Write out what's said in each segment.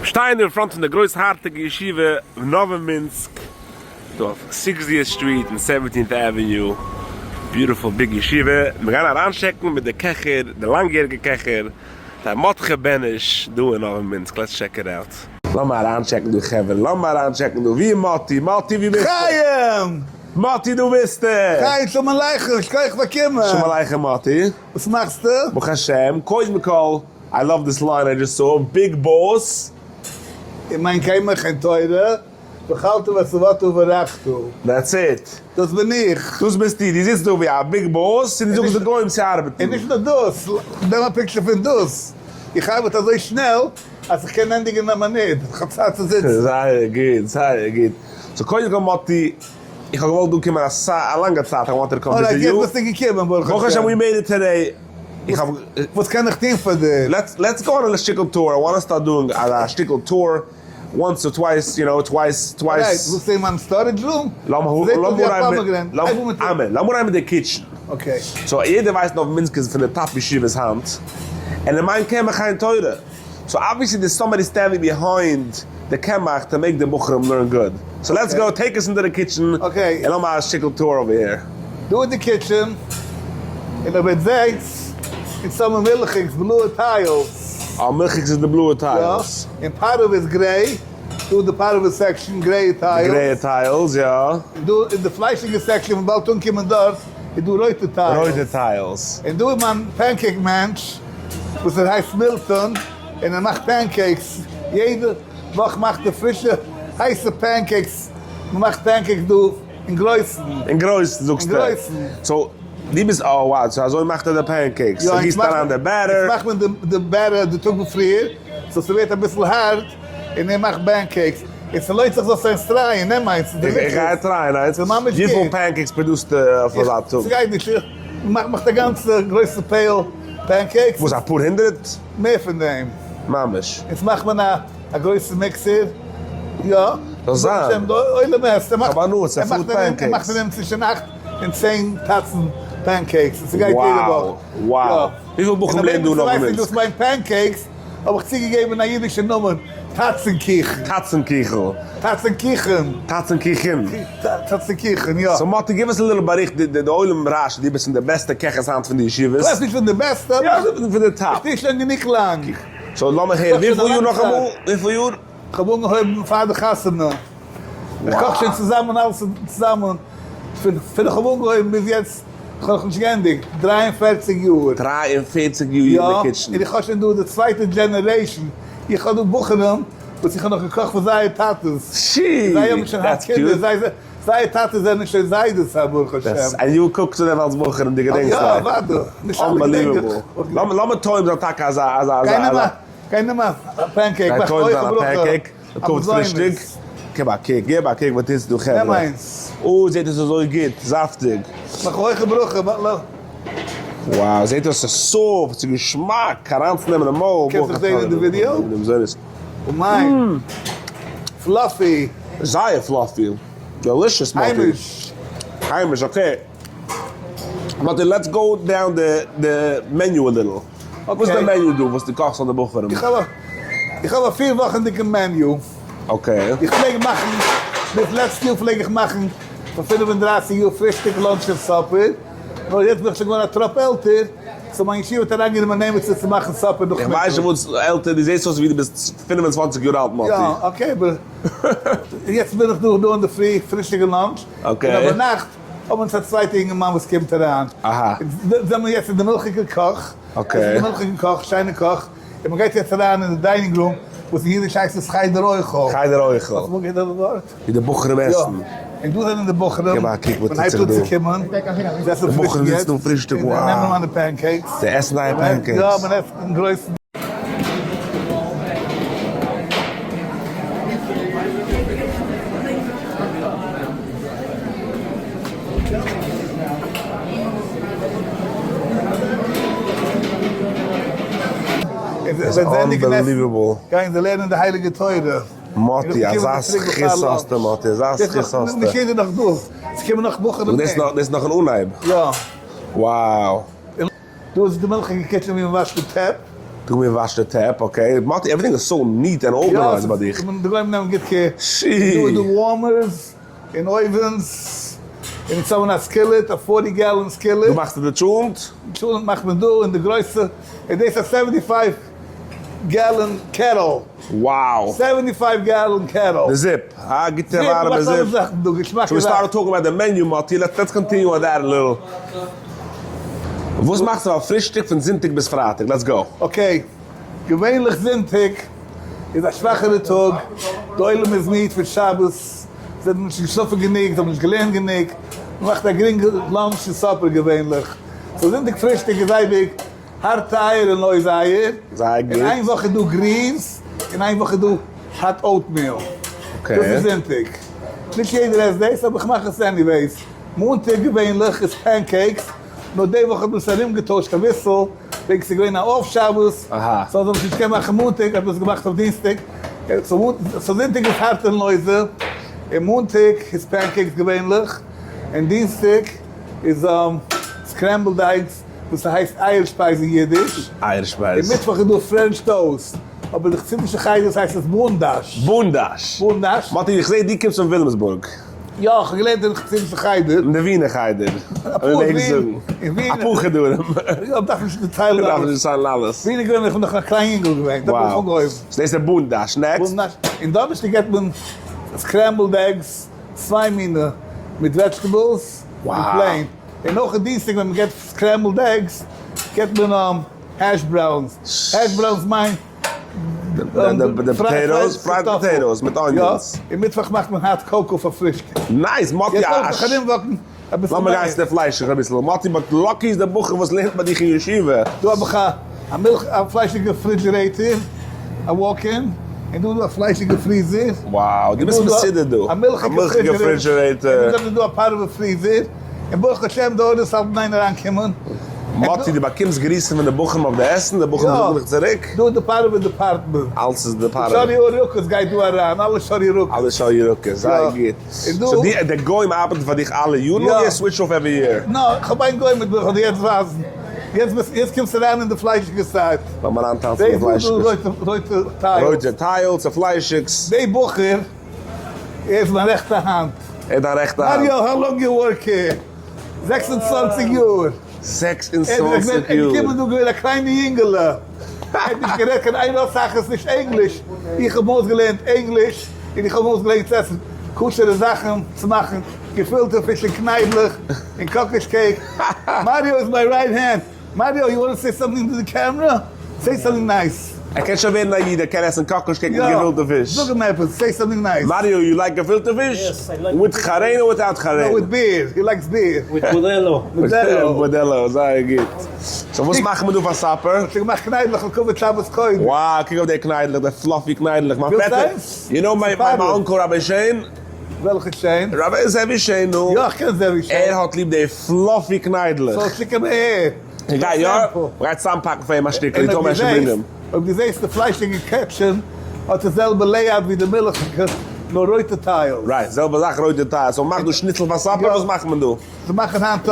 שטייען אין front פון די גרויסהארטיגע ישיבה נאוואמינסק דא אויף Sixtieth Street און Seventeenth Avenue, beautiful big ישיבה, מיר גייען אריינטשעקן מיט די קעכער, די לאנגיעריגע קעכער, ר' מרדכי בעניש דא אין נאוואמינסק, let's check it out. לאמיר אריינטשעקן דא חברה, לאמיר אריינטשעקן דא, ווי איז מאטי? מאטי ווי ביסטו? חיים! מאטי דא ביסטו! חיים שלום עליכם, שכוח פאר קומען! שלום עליכם מאטי. וואס מאכסטו? ברוך השם, קודם כל I love this line I just saw, big boss. אם אין קמח אין תורה, ואכלת ושבעת וברכת. That's it. דאס בין איך. דאס ביסטו, דו זיצט דא ווי א big boss און דו זאגסט די גוים צו ארבעטן. און נישט נאר דאס, נעם א picture פון דאס, איך ארבעט אזוי שנעל אז איך קען ענדיגן אין א מינוט, איך האב צייט צו זיצן. זייער גוט, זייער גוט. So קודם כל מאטי, איך האב געוואלט דא קומען א לאנגע צייט, I wanted to come visit you. Alright, יעצט ביסטו געקומען ברוך השם. ברוך השם we made it today. איך האב. וואס קען איך טון פאר דיר? Let's go on א שטיקל tour, I want start doing א שטיקל tour once or twice, you know, twice, twice. Alright, ווילסט זען מיין storage room? אמן, לאמיר אריין מיט די kitchen. Okay. So יעדער ווייסט נאוואמינסק איז פון די top ישיבות היינט, און אם אין קמח אין תורה. So obviously there's somebody standing behind די קמח to make די בחורים learn good. So let's go, take us into די kitchen, און לאמיר א שטיקל tour over here. דא איז די kitchen, און אויב עטס זעטס, אונז האבן מילכיגס בלויע tiles. אה, מילכיגס איז די בלויע tiles. יא, און פארעווע איז gray, דא איז די פארעווע section, גרעיע tiles. די גרעיע tiles, יא. און דא איז די פליישיגע section, מ'וועט באלד אנקומען דארט, איז דא רויטע tiles. רויטע tiles. און דא איז מיין pancake מענטש, וואס ער הייסט מילטאן, און ער מאכט pancakes, יעדע וואך מאכט ער פרישע הייסע pancakes, מ'מאכט pancakes דא אין גרויסן. אין גרויסן זאגסטו? אין גרויסן. So דו ביסט, oh wow, so אזוי מאכט ער די pancakes, ער גיסט אריין די batter. יעצט מאכט מען די batter די טאג בעפאר, so ס'ווערט אביסל הארט, און ער מאכט pancakes, און ס'לוינט זיך זאלסט איינס טרייען, נעם איינס, ס'איז delicious. איך גיי טרייען איינס, וויפיל pancakes פראדוסטו אויף אזא טאג? ס'גייט נישט, מ'מאכט א גאנצע גרויסע pail pancakes. וואס אפאר הונדערט? מער פון דעם. ממש. יעצט מאכט מען א גרויסע mixer, יא. זאל זיין. עולם עסט, ער כ'האב הנאה, ס'איז food pancakes. ער מאכט פון דעם צווישן אכט און צען טאצן pancakes, און ס'גייט יעדע וואך. Wow. וויפיל בחורים לערנען דא נאך און דאס מיינט pancakes, האב איך צוגעגעבן א אידישע נאמען, טאצן קיכן. טאצן קיכל. טאצן קיכן. טאצן קיכן. טאצן קיכן, יא. So מאטי give us a little באריכט, די עולם רעש'ט דו ביסט פון די בעסטע קעכערס היינט פון די ישיבות. כ'ווייס נישט פון די בעסטע, אבער יא, פון די top. איך טוה שוין גענוג לאנג. So לאמיך הערן, וויפיל יאר נאכאמאל? וויפיל יאר? כ'האב אנגעהויבן פאר די חתונה. איך קאך שוין צוזאמען אלעס צוזאמען פון פון איך האב אנגעהויבן ביז יעצט, איך האב נאכנישט געענדיגט, 43 יאר. 43 יאר אין די kitchen. יא, און איך האב שוין דא די צווייטע generation, איך האב דא בחורים וואס איך האב נאך געקאכט פאר זייער טאטעס, שי! זיי האבן שוין היינט That's קינדער, cute. זיי זייער טאטעס זענען שוין זיידעס ה ברוך השם. And you cook צו דעם אלס בחור און דו געדענקסט יא, זיי. אוודאי. נישט אלע געדענק איך. Unbelievable. לאמיר טועם זיין טאקע אזא אזא אזא. גיי נעם א גיי נעם א pancake, מאך גיי טועם הויכע זיין א ברכה. pancake. קומט פרישטאג, געב א קוק, געב א קוק וואס טוט זיך דא חברה. נעם איינס. אוי זעט אויס אזוי גוט, זאפטיג. מאך הויכע ברכה. Wow, זעט אויס ס'איז soft, ס'איז געשמאק, אריינצונעמען אין מויל. קענסט זיך זען אין די ווידיאו? אמן. Fluffy. זייער fluffy. Delicious מאטי. היימיש. היימיש, okay. מאטי, let's go down די menu a little. וואס איז די menu דא וואס דו קאכסט פאר די בחורים? איך האב א פיר וואכענדיגע menu. Okay. איך פלעג מאכן, ביז לעצט יאר פלעג איך מאכן פאר 35 יאר פרישטאג lunch און supper, נאר יעצט בין איך שוין געווארן א טראפ עלטער, so מיין ישיבה האט אריינגענומען עמיצער צו מאכן supper נאכמיטאג. איך ווייס נישט וואס עלטער, דו זעסט אויס ווי דו ביסט 25 יאר אלט מאטי. יא, okay, אבער יעצט בין איך דא דא אינדערפרי פרישטאג און lunch, און ביינאכט האבן אונז א צווייטע אינגערמאן וואס קומט אריין. אהא. זעמיר יעצט אין די מילכיגע קאך. Okay. דאס איז די מילכיגע קאך, שיינע קאך. און מען גייט יעצט אריין אין די dining room, וואס אין אידיש הייסט עס חדר אוכל. חדר אוכל. האסט אמאל געהערט אזא ווארט? ווי די בחורים עסן. יא. און דא זענען די בחורים. געב א קוק וואס מען טוט הייבט זיך אן דא. צו קומען. זיי עסן די בחורים פרישטאג זיצן און פרישטאג, יעצט. און זיי נעמען wow. מיינע pancakes. זיי עסן דיינע pancakes. יא, מען עסט אין גרויסן. איז unbelievable. גייען זיי לערנען די הייליגע תורה. מאטי, אזא זכות האסטו מאטי, אזא זכות האסטו. נישט יעדער נאך דא, עס קומען נאך בחורים. דאס איז נאך אן אנהייב. יא. Wow. דא איז די מילכיגע kitchen ווי מען וואשט די טעפ. דא מען וואשט די טעפ, okay. מאטי, everything איז so neat and organized ביי דיך. יא, די גוים נעמען גוט care. שי. דא איז דא warmers און ovens, און אונז האבן א skillet, א 40 gallon skillet. דא מאכסטו די טשולנט? טשולנט מאכט מען דא, און די גרויסע, און דאס איז א 75 gallon kettle. Wow. 75 gallon kettle. די זופ, אה? גוטע ווארעמע זופ. זופ, מאכט אלע זאכן דא, געשמאקע so we זאכן. start talking about the menu מאטי, let's continue on that a little. וואס מאכסטו פאר פרישטאג פון זונטאג ביז פרייטאג? Let's go. Okay, געווענליך זונטאג איז א שוואכערע טאג, די עולם איז מיד פון שבת, זיי האבן נישט געשלאפן גענוג, זיי האבן נישט געלערנט גענוג, מען מאכט א גרינגע lunch און supper געווענליך, so זונטאג פרישטאג איז אייביג הארטע אייער און לויזע אייער, זייער גוט. און איין וואך איז דא greens, און איין וואך איז דא hot oatmeal, דאס איז זונטאג, נישט יעדער עסט דאס אבער איך מאך עס anyways. מאנטאג געווענליך איז pancakes, נאר די וואך האט מען עס ארומגעטוישט אביסל, וועגן ס'איז געווען א off שבת, so האט מען עס נישט געקענט מאכן מאנטאג, האט מען עס געמאכט אויף דינסטאג, so זונטאג איז הארט און לויזע, און מאנטאג איז pancakes געווענליך, און דינסטאג איז scrambled eggs וואס ס'הייסט אייער שפייז אין אידיש, אייער שפייז. און מיטוואך איז דא French toast, אבער די חסידישע חדר הייסט עס בונדאש. בונדאש. בונדאש. מאטי איך זעה דו קומסט פון וויליאמסבורג. יא, איך האב געלערנט אין חסידישע חדר. אין די ווינער חדר. אפאר ווי אין ווין. אפאר חדרים. יא, מ'דארף נישט דערציילן אלעס. מ'דארף נישט דערציילן אלעס. ווינער געווען, איך בין נאך א קליין יונגל געווען. דארט האב איך אנגעהויבן. So דאס איז בונדאש. Next. בונדאש. און דאנערשטאג געט מען scrambled eggs, צוויי מיני, מיט vegetables און plain. און נאך דינסטאג ווען מ'געט scrambled eggs, געט מען hash browns. Hash browns מיינט די potatoes, fried potatoes מיט onions. יא, און מיטוואך מאכט מען hot cocoa פאר פרישטאג. Nice, מאטי יעצט לאמיר זיך ארומוואקן אביסל לאמיר גיין צו די פליישיג אביסל. מאטי but lucky איז דער בחור וואס לערנט ביי דיך אין ישיבה. דא האב איך א מילך א פליישיגע refrigerator, א walk-in, און דא איז דא א פליישיגע freezer. Wow, דו ביסט מסודר דא. א מילכיגע refrigerator. און דא איז דא א פארווע freezer. און ברוך השם די orders האלטן איין אריינקומען. מאטי דו באקומסט גריסן פון די בחורים אויף די עסן, די בחורים זאגן דיך צוריק? דא איז די פארווע department. אלס איז די פארווע. די שאר ירקות גייט דא אריין, אלע שאר ירקות. אלע שאר ירקות, זייער גוט. So די גוים ארבעטן פאר דיך אלע יארן אדער switch off every year? נא, איך האב איין גוי מיט וועם כ'וועל דיר יעצט ווייזן. יעצט קומסטו אריין אין די פליישיגע side. לאמיר אריינטאנצן אין די פליישיגע דאס איז דא רויטע tiles. רויטע tiles, פליישיגס. די בחור, ער איז מיין רעכטע האנט. ער איז דיין רעכטע האנט. מאריו, how long you work here? 26 יאר. 26 יאר. ער איז געקומען דא געווען א קליינע יונגעלע. ער האט נישט גערעדט קיין איין אות אחת נישט ענגליש. איך האב אים אויסגעלערנט ענגליש, און איך האב אים אויסגעלערנט צו עסן כשר'ע זאכן, צו מאכן געפילטע פיש און קניידלעך און קאקאש cake. מאריו איז my right hand. מאריו, you want to say something to the camera? Say something nice. ער קען שוין ווערן א איד, ער קען עסן קאקאש cake מיט געפילטע פיש. זאג אים עפעס, say something nice. מאריו, you like געפילטע פיש? Yes, I like. With חריין or without חריין? No, with beer, he likes beer. With Modelo. Modelo. Modelo, זייער גוט. So וואס מאכן מיר דא פאר supper? האט זיך געמאכט קניידלעך לכבוד שבת קודש. Wow, קוק אויף די קניידלעך, די fluffy קניידלעך. מיין פעטער, you know my uncle Rabbi שיין? וועלכע שיין? Rabbi זאבי שיין, נו. יא, איך קען זאבי שיין. ער האט ליב די fluffy קניידלעך. So שיק אים אהער. איך גיי יא, מ'גייט צוזאמפאקן פאר אים א שטיקל, איך טאר אפשר ברענגען. אויב דו זעסט די פליישיגע kitchen האט די זעלבע layout ווי די מילכיגע, נאר רויטע tiles. Right, זעלבע זאך רויטע tiles. So מ'מאכט דא שניצל פאר supper? וואס מאכט מען דא? זיי מאכן היינט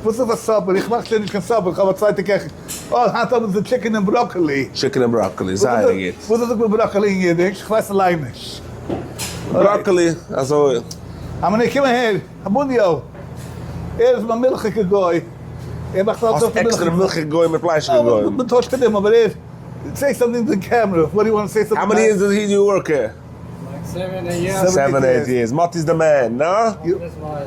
וואס איז פאר supper? איך מאך שוין נישט קיין supper, איך האב א צווייטע קעכין. אה, היינט האבן זיי chicken און broccoli. Chicken און broccoli, זייער גוט. וואס זאגט מען broccoli אין אידיש? איך ווייס אליין נישט. Broccoli, אזוי. אמני, קום אהער, המוניו. ער איז מיין מילכיגע גוי. ער מאכט אלץ אויף די מילכיגע. האסט עקסטערע מילכיגע גוים מיט פליישיגע גוים. מען טוישט ארום, אבער ער, say something to the camera, what do you want to say something How many years does he do work here? Like seven, eight years. Seven, eight years. מאטי איז the man, נא?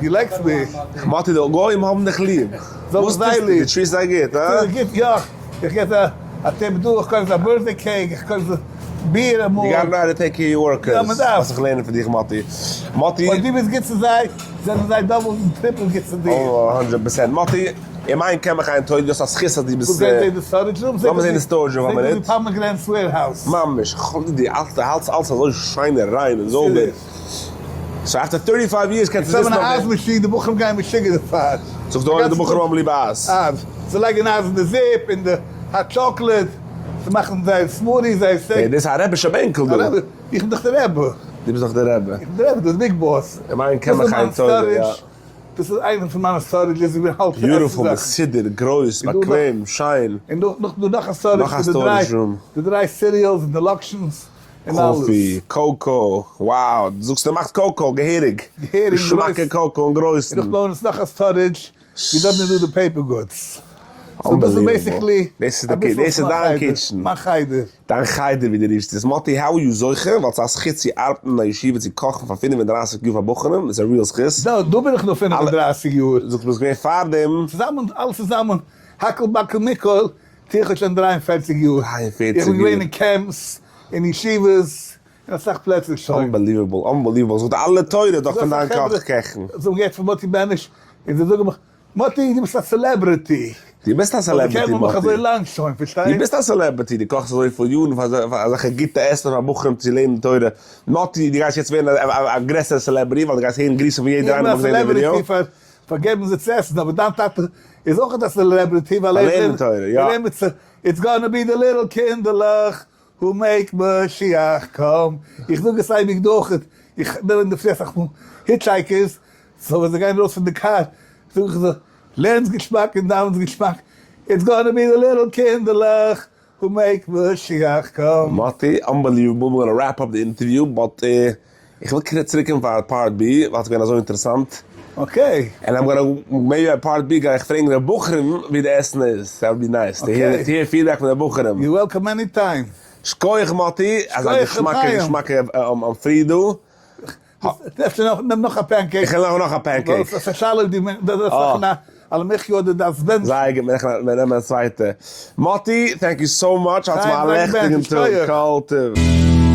He likes me. מאטי, די גוים האבן דיך ליב. זאל זיי ליב. די treat זיי גוט, הא? יא, איך געב זיי א tip דא, איך קויף זיי birthday cake, איך קויף זיי ביר אמאל. You gotta know how to take care your workers. יא, מען דארף. וואס איך לערן פון דיך מאטי. מאטי. אויב דו ביסט גוט צו זיי, זענען זיי double און triple גוט צו דיר. Oh, hundred percent. מאטי, אין מיין קען מיך איין טויט, דו האסט א זכות אז דו ביסט. וואס זעט די storage room? לאמיר זען די storage room א מינוט. זעט די pomegranate warehouse. ממש, די האלטסט אלס אזוי שיין און ריין און זויבער. So after 35 years קענסטו זיצן אויף די. איך האב אן אייז מאשין, די בחורים גייען משוגע דערפאר. זאגסט דו די בחורים האבן ליב אייז? אייז. זיי לייגן אייז אין די זופ, אין די hot chocolate, זיי מאכן זייער smoothie, זייער shake. דאס איז א רעבישע בענקל דא. איך בין דאך דער רבי. דו ביסט דאך דער רבי. איך בין דער רבי, דאס big boss. איך מיין קען מיך איין טויבער, יא. דאס איז איינע פון מיינע storages, איך בין האלט פון עסן beautiful, זאכן. מסודר, גרויס, און דא נאך, באקוועם, שיין. און דא נאך דא נאך א storage נאך א פון די storage דריי, room. די דריי cereals און די לאקשנס און אלעס. coffee, cocoa, wow, דו זאגסט ער מאכט cocoa געהעריג. געהעריג געשמאקע גרויס. cocoa אין גרויסן. און נאך דא איז נאך א storage ווי דארט איז דא די paper goods. so דאס איז basically דאס איז די אביסל דאס איז פון דיין מיין חדר, kitchen. מיין חדר. דיין חדר ווי דו רופסט עס. מאטי how are you זוכה? ווייל ס'איז א זכות צו ארבעטן אין א ישיבה צו קאכן פאר 35 יאר פאר בחורים איז א real זכות. דא דא בין איך נאר 35 יאר. זאגסט ביסט געווען פארדעם. צוזאמען אלעס צוזאמען הכל בכל מכל טו איך שוין 43 יאר. 43 איך בין געווען יאר. אין camps, אין ישיבות, אין אסאך פלעצער שוין. unbelievable, unbelievable. זאגט אלע תורה דאך פון דיין קאך קעכן. זיי האבן געהערט פון מאטי בעניש און זיי זאגן מיך, מאטי דו ביסט א celebrity. דו ביסט א celebrity מאטי. מיך אזוי מאטי. לאנג שוין, פארשטייסט? דו ביסט א celebrity, דו קאכסט אזויפיל יארן פאר אזעלכע גוטע עסן פאר בחורים צו לערנען תורה. מאטי, דו גייסט יעצט ווערן א גרעסערע celebrity ווייל דו גייסט הערן גריסן פון יעדער איינער וואס האט געזען די ווידיאו. איך בין א celebrity פאר געבן זיי צו עסן, אבער דיין טאטע איז אויך א celebrity ווייל ער לערנט תורה, יא. לערנט מיט it's gonna be the little קינדערלעך who make משיח come, איך זאג עס אייביג דורך, איך נעם אינדערפרי אסאך מאל hitchhikers, so ווען זיי גייען ארויס פון די קאר זאג איך זיי, לערנטס געשמאק און דאווענטס געשמאק, it's gonna be the little קינדערלעך who make משיח come. מאטי, unbelievable, we're gonna wrap up די interview, but איך וויל צוריק קומען פאר part B, ווייל ס'איז געווען אזוי אינטערעסאנט. okay. און I'm gonna, maybe ביי part B גיי איך פרעגן די בחורים ווי די עסן איז, that would be nice to hear feedback פון די בחורים. you welcome any time. שקויעך מאטי, אזא געשמאקע געשמאקע פרי דא. אפשר נאך, נעם נאך א pancake. איך וועל נעמען נאך א pancake. דאס איז א שאלה אויב דו דארפסט מאכן א על המחיה אדער דארפסט בענטשן. זייער גוט, מיר נעמען א צווייטע. מאטי, thank you so much, האטס מיר א לעכטיגן טאג, כל טוב.